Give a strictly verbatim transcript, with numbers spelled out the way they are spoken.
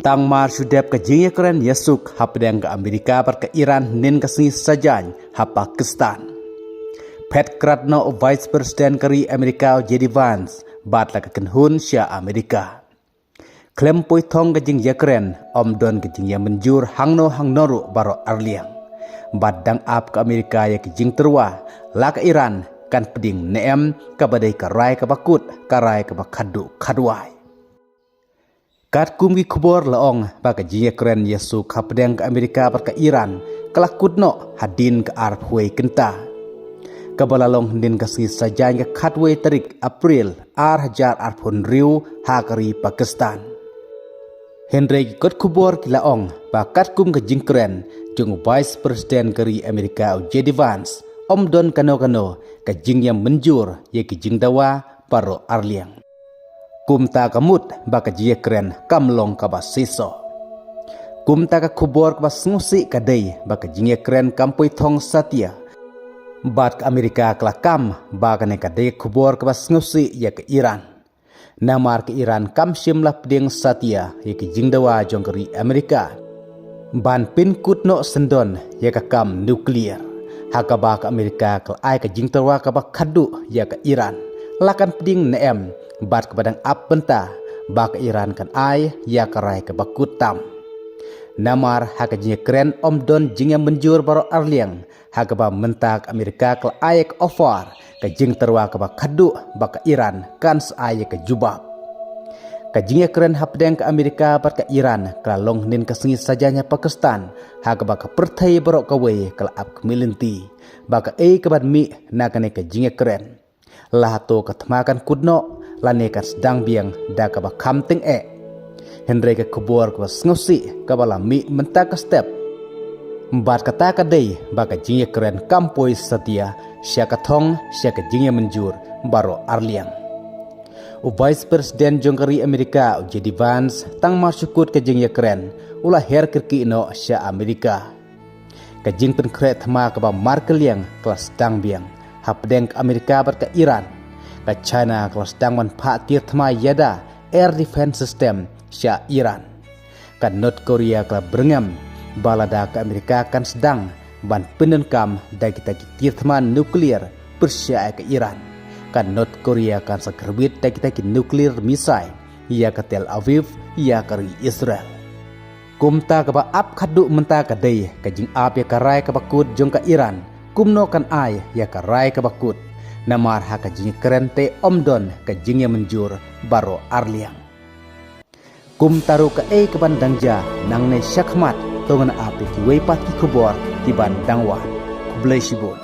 Tang mar shu dep ka jingïakren ïasuk hapdeng ka Amerika bad ka Iran hynnin ka sngi Saitjaiñ ha Pakistan, phet krad noh u Vice President ka ri Amerika u J D Vance bad la ka kynhun sha Amerika. Khlem poi thong ka jingïakren, ym don ka jingïamynjur hangno hangno ruh baroh arliang. Bad dang ap ka Amerika ïa ka jingtyrwa, la ka Iran kan pdiang ne em, kaba dei ka rai kaba kut, ka rai kaba khadduh khadwai. Katkum ki khubor la ong ba ka jingïakren ïasuk hapdeng ka Amerika bad ka Iran ka la kut noh hadien ka arphew wei kynta, kaba la long hynnin ka sngi Saitjaiñ, ka khatwei tarik April ar hajar arphew hynriew ha ka ri Pakistan. Hynrei ki kot khubor ki la ong ba katkum ka jingkren jong u Vice President ka ri Amerika u J D Vance, ym don kano kano ka jingïamynjur ïa ki jingdawa baroh arliang. Kumta ka mut ba ka jingïakren kam long kaba shisha. Kumta ka khubor kaba sngewsih ka dei ba ka jingïakren kam poi thong satia. Bad ka Amerika ka la kam ba kane ka dei ka khubor kaba sngewsih ïa ka Iran. Namar ka Iran kam shym la pdiang satia ïa ka jingdawa jong ka ri Amerika ban pynkut noh syndon ïa ka kam nukliar, ha kaba ka Amerika ka la ai ka jingtyrwa kaba khadduh ïa ka Iran, la kan pdiang ne em, bad kaba dang ap bynta ba ka Iran kan ai ïa ka rai kaba kut tam. Namar ha ka jingïakren ym don jingïamynjur baroh arliang, ha kaba mynta ka Amerika ka la ai ka offer ka jingtyrwa kaba khadduh ba ka Iran kan sa ai ïa ka jubab. Ka jingïakren hapdeng ka Amerika bad ka Iran ka la long hynnin ka sngi Saitjaiñ ha Pakistan, ha kaba ka pyrthei baroh kawei ka la ap khmih lynti ba kaei kaban mih na kane ka jingïakren. La hato ka thma kan kut noh, lane kan sdang biang da kaba kham tyngeh. Hynrei ka khubor kaba sngewsih kaba la mih mynta ka step, bad kata ka dei ba ka jingïakren kam poi satia sha ka thong, sha ka jingïamynjur baroh arliang. U Vice President jong ka ri Amerika u J D Vance, tang mar shu kut ka jingïakren, u la her kyrkieh noh sha Amerika. Ka jingpynkhreh thma kaba markylliang ka la sdang biang hapdeng ka Amerika bad ka Iran. Ka China ka la sdang ban phah tir thma ïada, air defense system, sha Iran. Ka North Korea ka la byrngem ba lada ka Amerika kan sdang ban pyndonkam da kita ki tir thma nukliar pyrshah ïa ka Iran, ka North Korea kan sa kyrwit da kita ki nukliar missile ïa ka Tel Aviv, ïa ka ri Israel. Kumta kaba ap khadduh mynta ka dei ka jingap ïa ka rai kaba kut jong ka Iran, kumno kan ai ïa ka rai kaba kut. Namar ha ka jingïakren te ym don ka jingïamynjur baroh arliang. Kumta ruh kaei kaban dang jia nangne shakhmat, to ngin ap ïa kiwei pat ki khubor kiban dang wan. Khublei shibun.